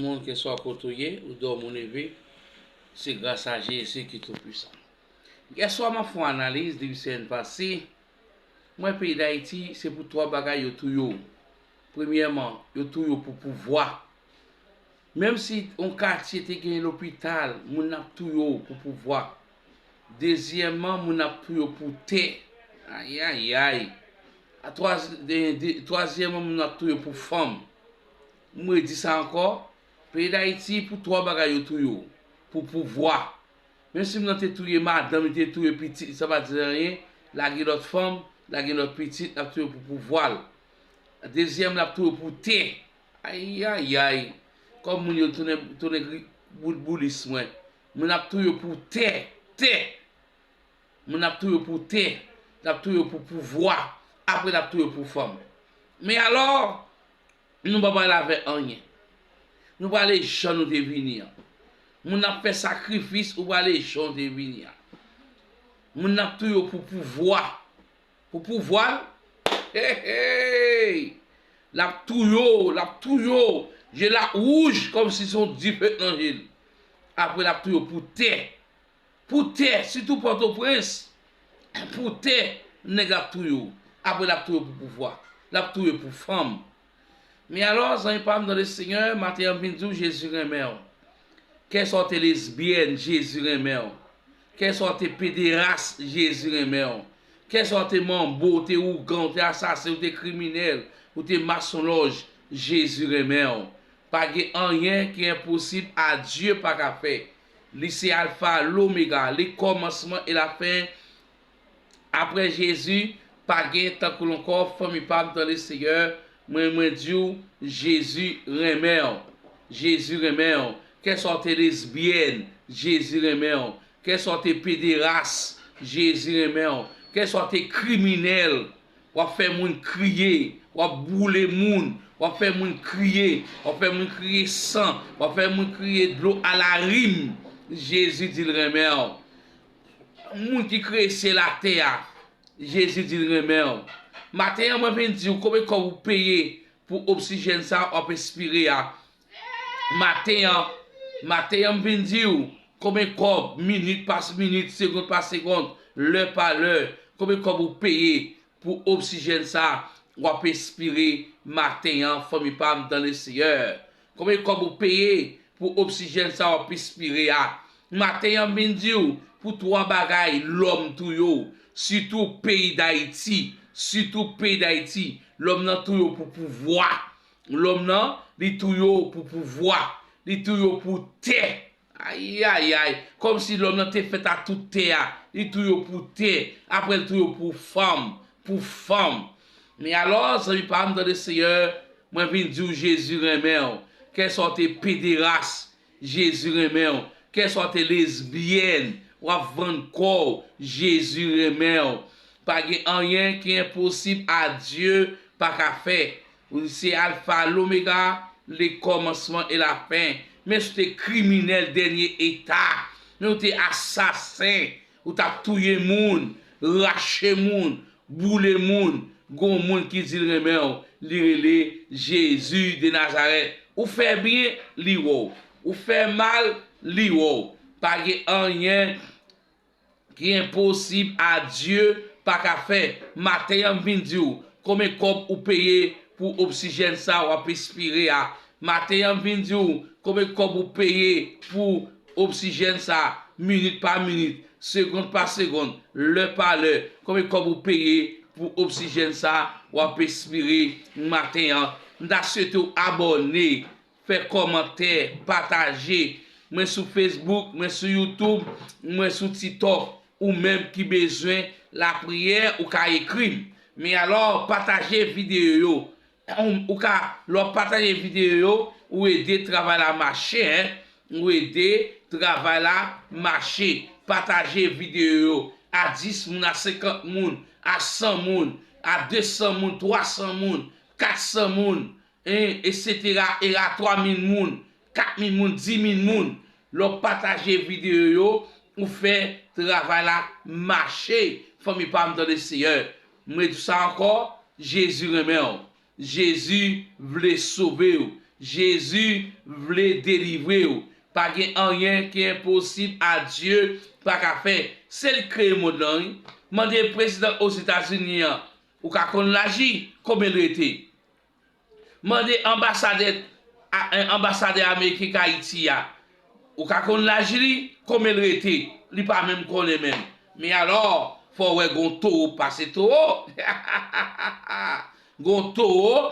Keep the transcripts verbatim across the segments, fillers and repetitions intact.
Moun, kèlkeswa kote w ye, ou dòmi, ou leve, se gras a Jezi ki Toupisan. Yèswa, m ap fè yon analiz, depi semèn pase, m wè peyi Dayiti, se pou twa bagay yo touye w. Premyèman, yo touye w pou pouvwa. Menm si yon katye te gen lopital, moun ap touye w pou pouvwa. Dezyèmman, moun ap touye w pou tè. Ayayay. A twa-, de, de, twazyèmman, moun ap touye w pou fanm. M redi sa ankò. Peyi Dayiti, pou twa bagay yo touye w. Pou pouvwa. Menm si moun nan te touye madanm, li te touye pitit, sa pa di anyen, lage lòt fanm, lage lòt pitit, l ap touye w pou pouvwa l. Dezyèm, l ap touye w pou tè. Ayayay. Kòm moun yo tounen, tounen gri-, bout boulis mwen. Moun ap touye w pou tè, tè. Moun ap touye w pou tè, l ap touye w pou pouvwa, apre l ap touye w pou fanm. Men alò, nou pa pale avè anyen. Nou prale jan nou te vini an. Moun ap fè sakrifis, ou prale jan w te vini an. Moun ap touye w pou pouvwa. Pou pouvwa l, hey, hey! L ap touye w, l ap touye w. Je l ap wouj kòmsi se yon dife k nan je l. Apre l ap touye w pou tè. Pou tè, sitou Pòtoprens. Pou tè, nèg ap touye w. Apre l ap touye w pou pouvwa. L ap touye w pou fanm. Men alò, zanmi pa m nan Lesenyè, maten an m vin di w Jezi renmen w. Kèlswa w te lesbyèn, Jezi renmen w. Kèlswa w te pederas, Jezi renmen w. Kèlswa w te manbo, w te ougan, w te asasen, w te kriminèl, w te masonlòj, Jezi renmen w. Pa gen anyen ki enposib a Dye pa ka fè. Li se Alfa, Lomega, li kòmansman e lafen. Apre Jezi, pa gen tankou l ankò, fanmi pa m nan Lesenyè, mwen, mwen di w, Jezi renmen w. Jezi renmen w. Kèlswa w te lesbyèn, Jezi renmen w. Kèlswa w te pederas, Jezi renmen w. Kèlswa w te kriminèl, w ap fè moun kriye, w ap boule moun, w ap fè moun kriye, w ap fè moun kriye san, w ap fè moun kriye dlo alarim, Jezi di l renmen w. Moun ki kreye syèl atè a, Jezi di l renmen w. Maten an, mwen vin di w konbyen kòb ou peye pou oksijèn sa w ap espire a. Maten an, maten an, m vin di w konbyen kòb, minit pa minit, segonn pa segonn, lè pa lè, konbyen kòb ou peye pou oksijèn sa w ap espire maten an, fanmi pa m nan Lesenyè. Konbyen kòb ou peye pou oksijèn sa w ap espire a? Maten an, m vin di w pou twa bagay lòm touye w, sitou peyi Dayiti, sitou peyi Dayiti, lòm nan touye w pou pouvwa. Lòm nan, li touye w pou pouvwa, li touye w pou tè. Ayayay, kòmsi lòm nan te fèt a tout tè a, li touye w pou tè, apre l touye w pou fanm, pou fanm. Men alò, zanmi pa m nan Lesenyè, mwen vin di w Jezi renmen w. Kèlswa w te pederas, Jezi renmen w. Kèlswa w te lesbyèn, w ap vann kò w, Jezi renmen w. Pa gen anyen ki enposib a Dye pa ka fè. Ou se Alfa, Lomega, le kòmansman e lafen. Men si w te kriminèl dènye eta, men w te asasen, ou t ap touye moun, rache moun, boule moun, gon moun ki di l renmen w, li rele Jezi de Nazarèt. Ou fè byen, li wè w. Ou fè mal, li wè w. Pa gen anyen ki enposib a Dye pa ka fè. Maten an, m vin di w konbyen kòb ou peye pou oksijèn sa w ap espire a. Maten an, m vin di w konbyen kòb ou peye pou oksijèn sa, minit pa minit, segonn pa segonn, lè pa lè, konbyen kòb ou peye pou oksijèn sa w ap espire maten an. M ta swete w abòne, fè kòmantè, pataje. Mwen sou Facebook, mwen sou YouTube, mwen sou TikTok. Ou menm ki bezwen lapriyè, ou ka ekri m. Men alò, pataje videyo yo. Ou, ou ka, lè w ap pataje videyo yo, ou ede travay la mache, en. Ou ede travay la mache. Pataje videyo yo a dis moun, a senkant moun, a san moun, a desan moun, twa san moun, kat san moun, en, etsetera, e a twa mil moun, kat mil moun, di mil moun. Lè w pataje videyo yo, ou fè travay la mache, fanmi pa m nan Lesenyè. Mwen di w sa ankò, Jezi renmen w. Jezi vle sove w. Jezi vle delivre w. Pa gen anyen ki enposib a Dye pa ka fè. Se li k kreye mond lan, wi. Mande prezidan Ozetazini an, ou ka konn laj li, konbyen l rete? Mande anbasadè, a, anbasadè ameriken k Ayiti a, ou ka konn laj li, konbyen l rete? Li pa menm konnen menm. Men alò, fò w wè gon towo pase towo. Gon towo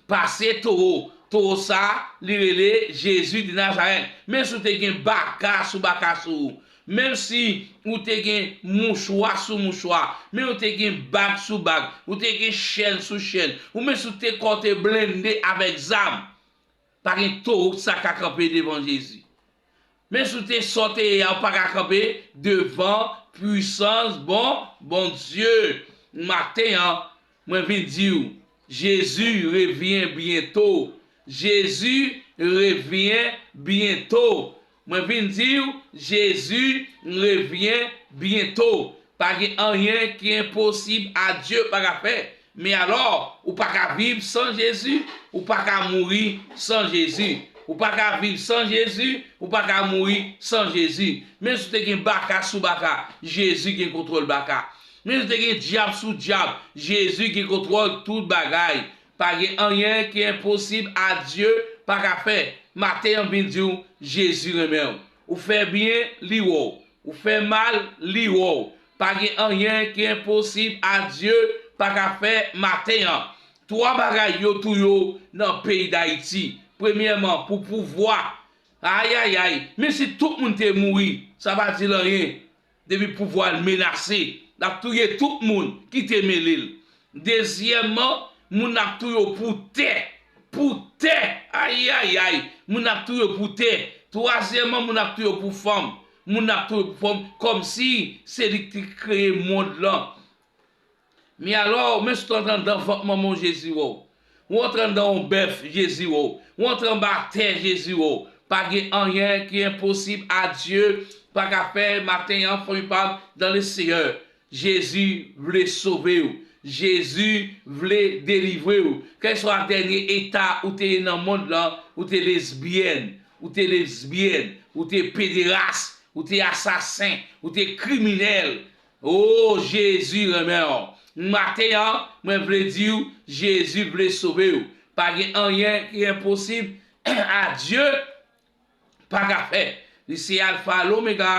pase towo. Towo sa, li rele Jezi de Nazarèt. Menm si w te gen baka sou baka sou ou, menm si ou te gen mouchwa sou mouchwa, menm ou te gen bag sou bag, ou te gen chèn sou chèn, ou menm si w te kò te blende avèk zam, pa gen towo sa ka kanpe devan Jezi. Men si w te sa w te ye a, ou pa ka kanpe devan pwisans bon Bondye. Maten an, mwen vin di w, Jezi revyen byento. Jezi revyen byento. Mwen vin di w, Jezi revyen byento. Pa gen anyen ki enposib a Dye pa ka fè. Men alò, ou pa ka viv san Jezi, ou pa ka mouri san Jezi. Ou pa ka viv san Jezi, ou pa ka mouri san Jezi. Menm si w te gen baka sou baka, Jezi gen kontwòl baka. Menm si w te gen dyab sou dyab, Jezi gen kontwòl tout bagay. Pa gen anyen ki enposib a Dye pa ka fè. Maten an vin di w, Jezi renmen w. Ou fè byen, li wè w. Ou fè mal, li wè w. Pa gen anyen ki enposib a Dye pa ka fè maten an. Twa bagay yo touye w nan peyi Dayiti. Premyèman, pou pouvwa. Ayayay, menm si tout moun te mouri, sa pa di l anyen. Depi pouvwa l menase, l ap touye tout moun ki te mele l. Dezyèmman, moun ap touye w pou tè. Pou tè! Ayayay! Moun ap touye w pou tè. Twazyèmman, moun ap touye w pou fanm. Moun ap touye w pou fanm, kòmsi se li ki te kreye mond lan. Men alò, menm si w antre anndan vant manman w, Jezi wè w. Ou antre anndan yon bèf, Jezi wè w. Ou antre anba tè, Jezi wè w. Pa gen anyen ki enposib a Dye pa ka fè. Maten an, fanmi pa m, dans le Seigneur, Jezi vle sove w. Jezi vle delivre w. Kèlkeswa dènye eta ou te ye nan mond lan, ou te lesbyèn, ou te lesbyèn, ou te pederas, ou te asasen, ou te kriminèl. O, Jezi renmen w. Maten an, mwen vle di w, Jezi vle sove w. Pa gen anyen ki enposib a Dye pa ka fè. Li se Alfa, Lomega,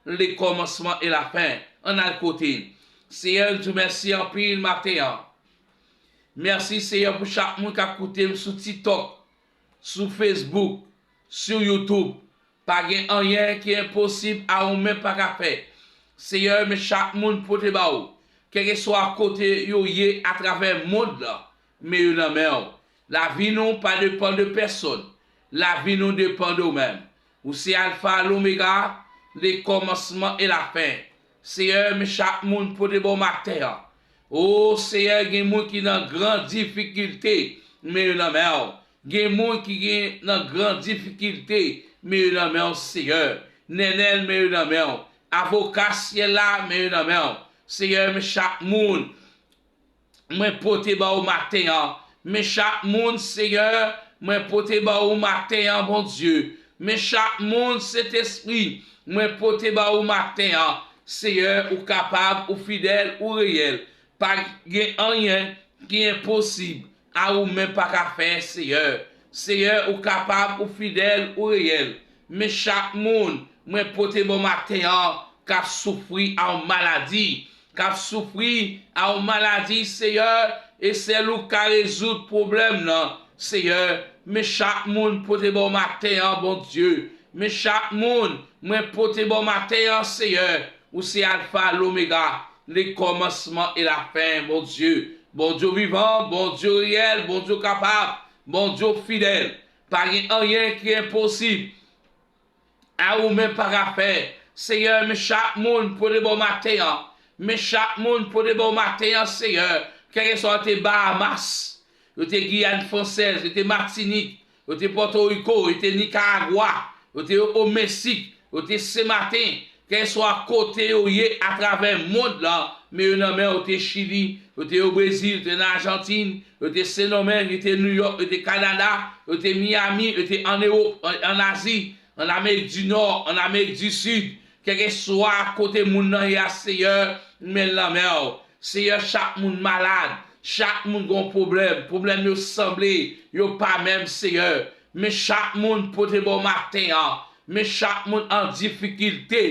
le kòmansman e la fen. Ann al kote l. Seyè, m di w mèsi anpil maten an. Mèsi, Seyè, pou chak moun k ap koute m sou TikTok, sou Facebook, sou YouTube. Pa gen anyen ki enposib a ou menm pa ka fè. Seyè, men chak moun pote ba ou. Kèlkeswa kote yo ye atravè mond lan, men yo nan men w. Lavi nou pa depann de pèsonn. Lavi nou depann de ou menm. Ou se Alfa, Lomega, le kòmansman e la fen. Seyè, men chak moun pote ba w maten an. O Seyè, gen moun ki nan gran difikilte, men yo nan men w. Gen moun ki gen nan gran difikilte, men yo nan men w, Seyè. Nènèl, men yo nan men w. Avoka syèl la, men yo nan men w. Seyè, men chak moun mwen pote ba ou maten an. Men chak moun, Seyè, mwen pote ba ou maten an, Bondye. Men chak moun, Sentespri, mwen pote ba ou maten an. Seyè, ou kapab, ou fidèl, ou reyèl. Pa gen anyen ki enposib a ou menm pa ka fè, Seyè. Seyè, ou kapab, ou fidèl, ou reyèl. Men chak moun mwen pote ba w maten an k ap soufri a yon maladi, k ap soufri a yon maladi, Seyè, e sèl ou ka rezoud pwoblèm nan, Seyè. Men chak moun pote ba w maten an, Bondye. Men chak moun mwen pote ba w maten an, Seyè. Ou se Alfa, Lomega, le kòmansman e la fen, Bondye. Bondye vivan, Bondye reyèl, Bondye kapab, Bondye fidèl. Pa gen anyen ki enposib a ou menm pa ka fè. Seyè, men chak moun pote ba w maten an. Men chak moun pote ba w maten an, Seyè. Kèlkeswa yo te Bahamas, yo te Giyàn Fransèz, yo te Matinik, yo te Pòtoriko, yo te Nikaragwa, yo te o Meksik, yo te Senmaten, kèlkeswa kote yo ye atravè mond lan, Men yo nan men w, yo te Chili, yo te o Brezil, yo te nan Ajantin, yo te Sendomeng, yo te Nouyòk, yo te Kanada, yo te Miami, yo te ann Ewòp, ann, ann Azi, ann Amerik di Nò, ann Amerik di Sid, kèlkeswa kote moun nan ye a, Seyè, men l nan men w. Seyè, chak moun malad, chak moun gen yon pwoblèm, pwoblèm yo sanble, yo pa menm, Seyè. Men chak moun pote ba w maten an, men chak moun an difikilte,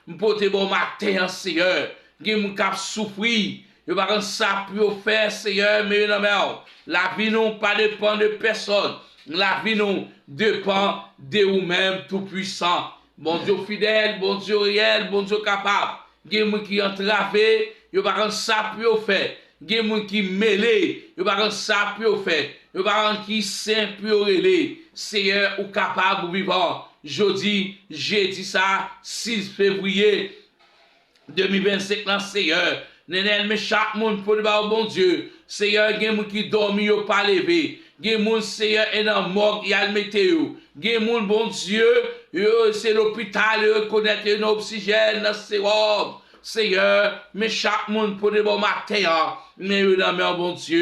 m pote ba w maten an, Seyè. Gen moun k ap soufri, yo pa konn sa pou yo fè, Seyè, men yo nan men w. Lavi nou pa depann de pèsòn, lavi nou depann de ou menm, Toupwisan. Bondye w fidèl, Bondye w reyèl, Bondye w kapab. Gen moun ki antrave, yo pa konn sa pou yo fè. Gen moun ki mele, yo pa konn sa pou yo fè. Yo pa konn ki sen pou yo rele. Seyè, ou kapab, ou vivan. Jodi, jedi sa, sis fevriye de mil vennsenk lan, Seyè. Nenel, men chak moun pote ba w, Bondye. Seyè, gen moun ki dòmi, yo pa leve. Gen moun, Seyè, e nan mòg y al mete yo. Gen moun, Bondye, yo se lopital, yo rekonèt yo nan oksijèn, nan sewòm. Seyè, men chak moun pote ba w maten an, men yo nan men w, Bondye.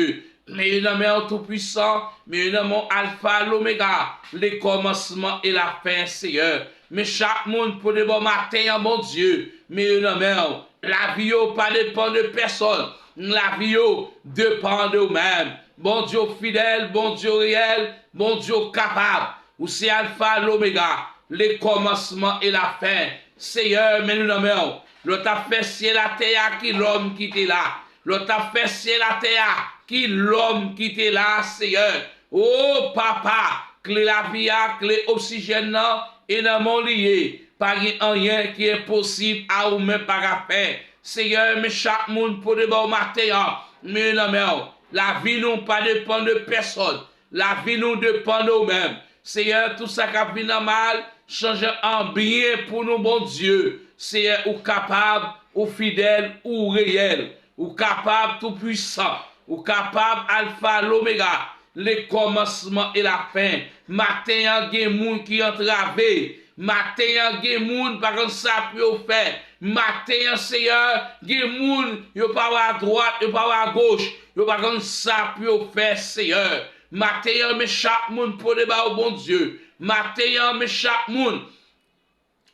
Men yo nan men w, Toupwisan, men yo nan men w, Alfa, Lomega, le kòmansman e la fen, Seyè. Men chak moun pote ba w maten an, Bondye, men yo nan men w. Lavi yo pa depann de pèsòn, lavi yo depann de ou menm. Bondye w fidèl, Bondye w reyèl, Bondye w kapab. Ou se Alfa, Lomega, le kòmansman e la fen. Seyè, men nou nan men w. Lè w t ap fè syèl atè a, ki lòm ki te la? Lè w t ap fè syèl atè a, ki lòm ki te la, Seyè? O Papa, kle lavi a, kle oksijèn nan, e nan men w li ye. Pa gen anyen ki enposib a ou menm pa ka fè. Seyè, men chak moun pote ba w maten an, men yo nan men w. Lavi nou pa depann de pèsòn. Lavi nou depann de ou menm. Seyè, tout sa k ap vin an mal, chanje an byen pou nou, Bondye. Seyè, ou kapab, ou fidèl, ou reyèl. Ou kapab, Toupwisan. Ou kapab, Alfa, Lomega, le kòmansman e la fen. Maten an, gen moun ki antrave. Maten an, gen moun pa konn sa pou yo fè. Maten an, Seyè, gen moun, yo pa wè adwat, yo pa wè agoch. Yo pa konn sa pou yo fè, Seyè. Maten an, men chak moun pote ba w, Bondye. Maten an, men chak moun,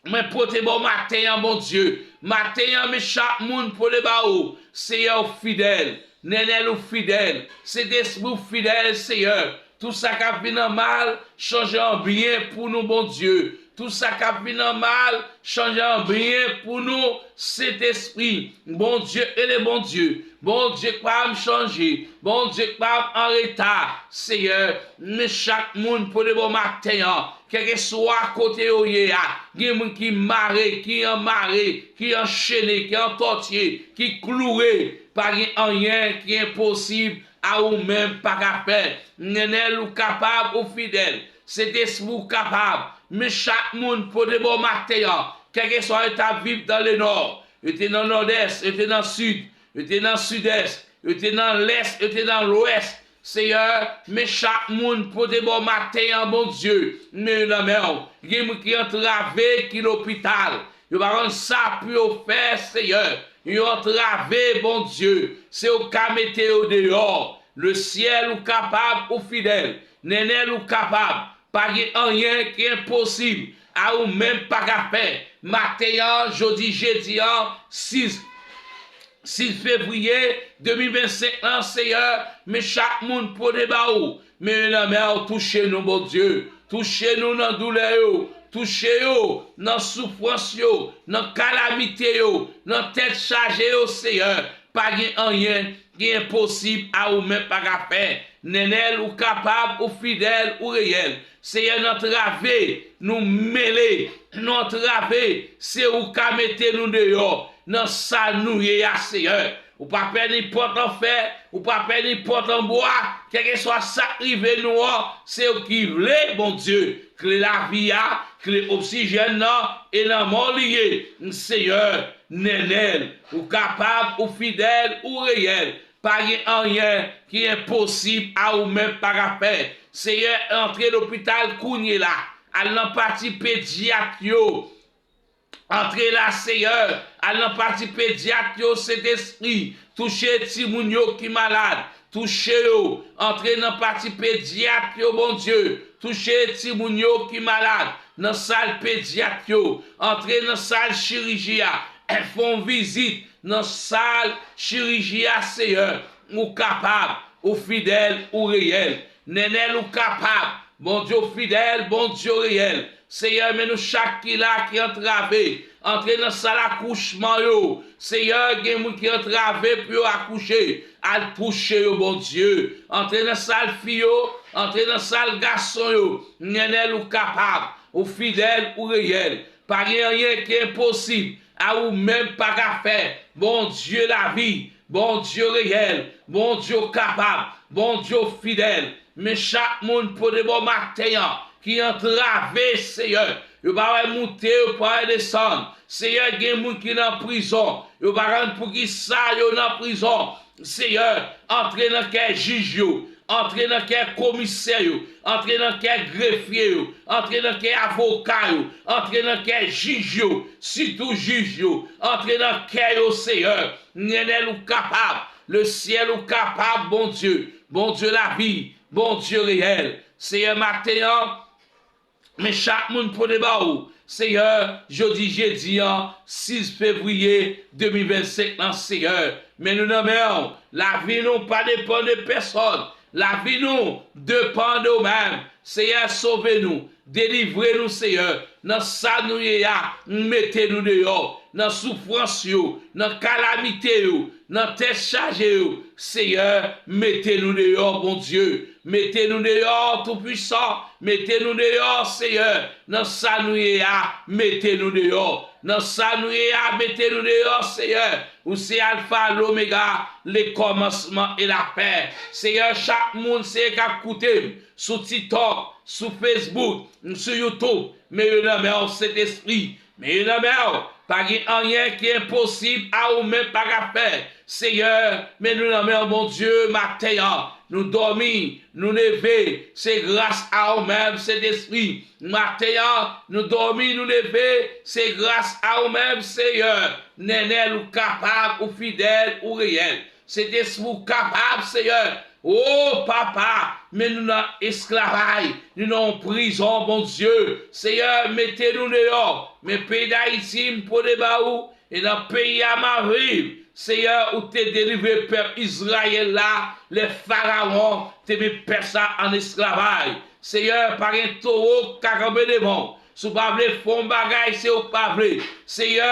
mwen pote ba w maten an, Bondye. Maten an, men chak moun pote ba w. Seyè, ou fidèl. Nenel, ou fidèl. Sentespri, ou fidèl, Seyè. Tout sa k ap vin an mal, chanje an byen pou nou, Bondye. Tout sa k ap vin an mal, chanje an byen pou nou, Sentespri. Bondye, ele Bondye. Bondye k pa janm chanje. Bondye k pa an reta. Seyè, men chak moun pote ba w maten an, kèlkeswa kote yo ye a, gen moun ki mare, ki anmare, ki anchene, ki antòtye, ki kloure. Pa gen anyen ki enposib a ou menm pa ka fè. Nenel, ou kapab, ou fidèl. Sentespri, ou kapab. Men chak moun pote ba w maten an, kèlkeswa yo t ap viv nan lenò, yo te nan nòdès, yo te nan sid, yo te nan sidès, yo te nan lès, yo te nan lwès. Seyè, men chak moun pote ba w maten an, Bondye, men yo nan men w. Gen moun ki antrave, ki lopital. Yo pa konn sa pou yo fè, Seyè. Yo antrave, Bondye. Se ou ka mete yo deyò. Lesyèl, ou kapab, ou fidèl. Nenel, ou kapab. Pa gen anyen ki enposib a ou menm pa ka fè. Maten an, jodi jedi an, sis, sis fevriye de mil vennsenk lan, Seyè, men chak moun pote ba ou. Men yo nan men w, touche nou, Bondye. Touche nou nan doulè yo. Touche yo nan soufrans yo, nan kalamite yo, nan tèt chaje yo, Seyè. Pa gen anyen ki enposib a ou menm pa ka fè. Nenel, ou kapab, ou fidèl, ou reyèl. Seyè, n antrave, nou mele, nou antrave, se ou ka mete nou deyò nan sa nou ye a, Seyè. Ou pa pè nenpòt anfè, ou pa pè nenpòt anbwa, kèlkeswa sa k rive nou an, se ou ki vle, Bondye. Kle lavi a, kle oksijèn nan, e nan men w li ye, Seyè. Nenel, ou kapab, ou fidèl, ou reyèl. Pa gen anyen ki enposib a ou menm pa ka fè. Seyè, antre lopital kounye la. Al nan pati pedyat yo. Antre la, Seyè, al nan pati pedyat yo, Sentespri. Touche timoun yo ki malad. Touche yo. Antre nan pati pedyat yo, Bondye. Touche timoun yo ki malad. Nan sal pedyat yo. Antre nan sal chiriji a. Fè yon vizit nan sal chiriji a, Seyè. Ou kapab, ou fidèl, ou reyèl. Nenel, ou kapab. Bondye, ou fidèl, Bondye, ou reyèl. Seyè, men nou chak ki la, ki antrave, antre nan sal akouchman yo. Seyè, gen moun ki antrave pou yo akouche. Al touche yo, Bondye. Antre nan sal fi yo, antre nan sal gason yo. Nenel, ou kapab, ou fidèl, ou reyèl. Pa gen anyen ki enposib a ou menm pa ka fè. Bondye lavi, Bondye reyèl, Bondye kapab, Bondye fidèl. Men chak moun pote bò maten an ki antrave, Seyè. Yo pa wè moute, yo pa wè desann. Seyè, gen moun ki nan prizon. Yo pa konn poukisa yo nan prizon. Seyè, antre nan kè jij yo, antre nan kè komisè yo, antre nan kè grefye yo, antre nan kè avoka yo, antre nan kè jij yo, sitou jij yo, antre nan kè yo, Seyè. Nenel, ou kapab, lesyèl, ou kapab, Bondye, Bondye lavi, Bondye reyèl. Seyè, maten an, men chak moun pote ba ou. Seyè, jodi jedi an, sis fevriye de mil vennsenk lan, Seyè, men nou nan men w. Lavi nou pa depann de pèsòn. Lavi nou depann de ou menm. Seyè, sove nou, delivre nou, Seyè, nan sa nou ye a, mete nou deyò, nan soufrans yo, nan kalamite yo, nan tèt chaje yo. Seyè, mete nou deyò, Bondye. Mete nou deyò, Toupwisan. Mete nou deyò, Seyè. Nan sa nou ye a, mete nou deyò. Nan sa nou ye a, mete nou deyò, Seyè. Ou se Alfa, Lomega, le kòmansman e la fen. Seyè, chak moun, Seyè, k ap koute m sou TikTok, sou Facebook, sou YouTube, men yo nan men w, Sentespri. Men yo nan men w. Pa gen anyen ki enposib a ou menm pa ka fè. Seyè, men nou nan men w, Bondye, maten an. Nou dòmi, nou leve, se gras a ou menm, Sentespri. Maten an, nou dòmi, nou leve, se gras a ou menm, Seyè. Nenel, ou kapab, ou fidèl, ou reyèl. Sentespri, ou kapab, Seyè. O Papa, men nou nan esklavaj, nou nan yon prizon, Bondye. Seyè, mete nou deyò. Men peyi Dayiti, m pote ba ou, e nan peyi a m ap viv. Seyè, ou te delivre pèp Izrayèl la, lè Farawon te met pèp sa an esklavaj. Seyè, pa gen towo k ka kanpe devan w. Si w pa vle fè yon bagay, se ou k pa vle. Seyè,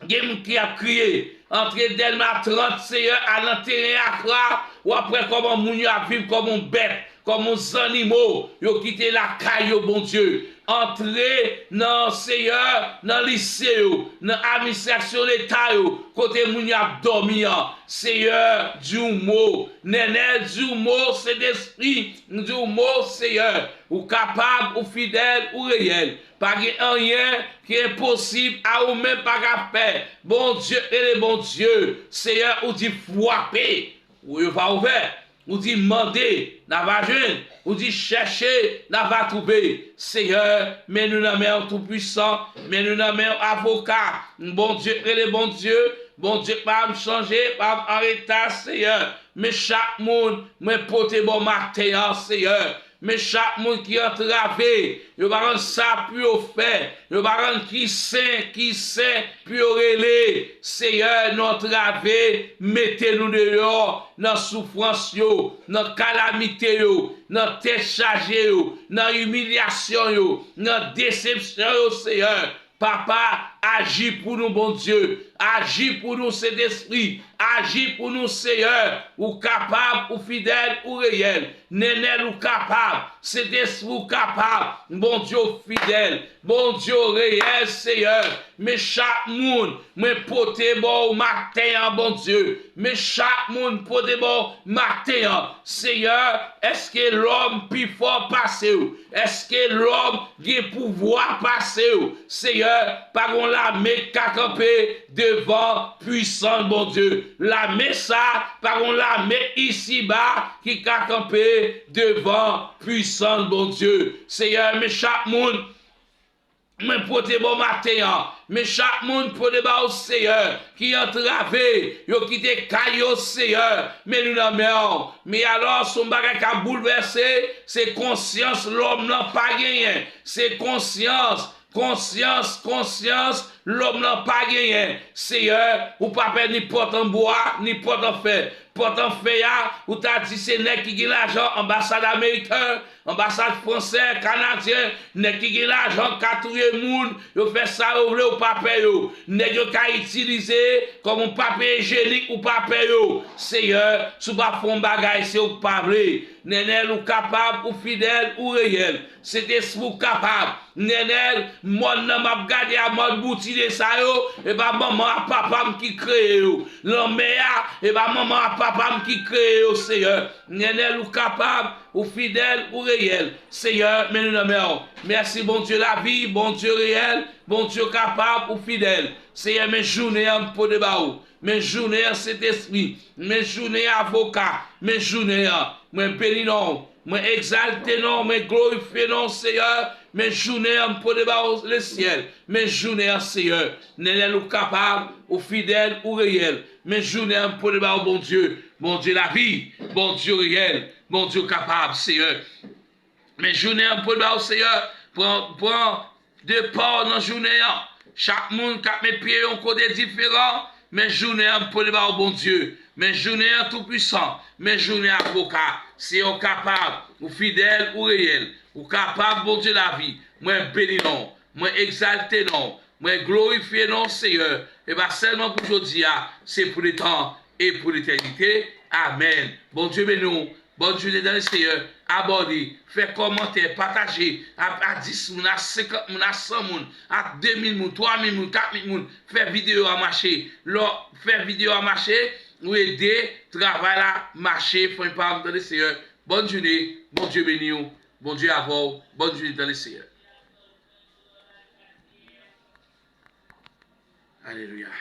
gen moun ki ap kriye. Antre Dèlma trant, Seyè, al nan teren Akra, w ap wè kòman moun yo ap viv kòm yon bèt, kòm yon zannimo. Yo kite lakay yo, Bondye. Antre nan, Seyè, nan lise yo, nan administrasyon leta yo, kote moun yo ap dòmi an. Seyè, di yon mo. Nenel, di yon mo, Sentespri, di yon mo, Seyè. Ou kapab, ou fidèl, ou reyèl. Pa gen anyen ki enposib a ou menm pa ka fè. Bondye rele Bondye. Seyè, ou di frape, ou yo va ouvè. Ou di mande, n a va jwenn. Ou di chèche, n a va twouve. Seyè, men nou nan men w, Toupwisan. Men nou nan men w, Avoka. Bondye rele Bondye. Bondye pa m chanje, pa m an reta, Seyè. Men chak moun mwen pote ba w maten an, Seyè. Men chak moun ki antrave, yo pa konn sa pou yo fè, yo pa konn ki sen, ki sen pou yo rele. Seyè, nou antrave, mete nou deyò nan soufrans yo, nan kalamite yo, nan tèt chaje yo, nan imilyasyon yo, nan desepsyon yo, Seyè. Papa, aji pou nou, Bondye. Aji pou nou, Sentespri. Aji pou nou, Seyè. Ou kapab, ou fidèl, ou reyèl. Nenel, ou kapab. Sentespri, ou kapab. Bondye, ou fidèl. Bondye, ou reyèl, Seyè. Men chak moun mwen pote ba w maten an, Bondye. Men chak moun pote ba w maten an. Seyè, èske lòm pi fò pase w? Èske lòm gen pouvwa pase w? Seyè, pa gon lame k ka kanpe devan pwisans Bondye. Lame sa, pa gon lame isiba ki ka kanpe devan pwisans Bondye. Seyè, men chak moun mwen pote ba w maten an. Men chak moun pote ba w, Seyè, ki antrave, yo kite kay yo, Seyè, men nou nan men w. Men alò, se yon bagay k ap boulvèse, se konsyans lòm nan pa genyen. Se konsyans, konsyans, konsyans lòm nan pa genyen. Seyè, ou pa pè ni pòt an bwa, ni pòt an fè. Pòt an fè a, ou ta di se nèg ki gen lajan, anbasad ameriken, anbasad fransè, kanadyen, nèg ki gen lajan ka touye moun, yo fè sa yo vle, ou pa pè yo. Nèg yo ka itilize kòm yon papye ijyenik, ou pa pè yo. Seyè, si w pa fè yon bagay, se ou k pa vle. Nènèl, ou kapab, ou fidèl, ou reyèl. Sentespri, ou kapab. Nènèl, mòn nan m ap gade a, mòn boutide sa yo, e pa manman ak papa m ki kreye yo. Lanmè a, e pa manman ak papa m ki kreye yo, Seyè. Nènèl, ou kapab, ou fidèl, ou reyèl. Seyè, men nou nan men w. Mèsi, Bondye lavi, Bondye reyèl, Bondye kapab, ou fidèl. Seyè, men jounen an m pote ba ou. Men jounen an, Sentespri. Men jounen an, avoka. Men jounen an, mwen beni non w. Mwen egzalte non w, mwen glorifye non w, Seyè. Men jounen an, m pote ba w lesyèl. Men jounen an, Seyè. Nènèl, ou kapab, ou fidèl, ou reyèl. Men jounen an, m pote ba w, Bondye. Bondye lavi, Bondye reyèl, Bondye kapab, Seyè. Men jounen an, m pote ba w, Seyè. Pran, pran de pa w nan jounen an. Chak moun k ap met pye yon kote diferan, men jounen an, m pote ba w, Bondye. Men jounen an, Toupwisan. Men jounen an, avoka. Seyè, ou kapab, ou fidèl, ou reyèl. Ou kapab, Bondye lavi. Mwen beni non w. Mwen egzalte non w. Mwen glorifye non w, Seyè. E pa sèlman pou jodi a, se pou letan e pou letènite. Amèn. Bondye beni w. Bòn jounen dan le Seyè. Abòne, fè kòmantè, pataje a, a dis moun, a senkant moun, a san moun, a de mil moun, twa mil moun, kat mil moun. Fè videyo a mache. Lè w fè videyo a mache, ou ede travay la mache. Fanmi pa m dan le Seyè. Bòn jounen. Bondye beni w. Bondye avè w. Bòn jounen dan le Seyè. Alelouya.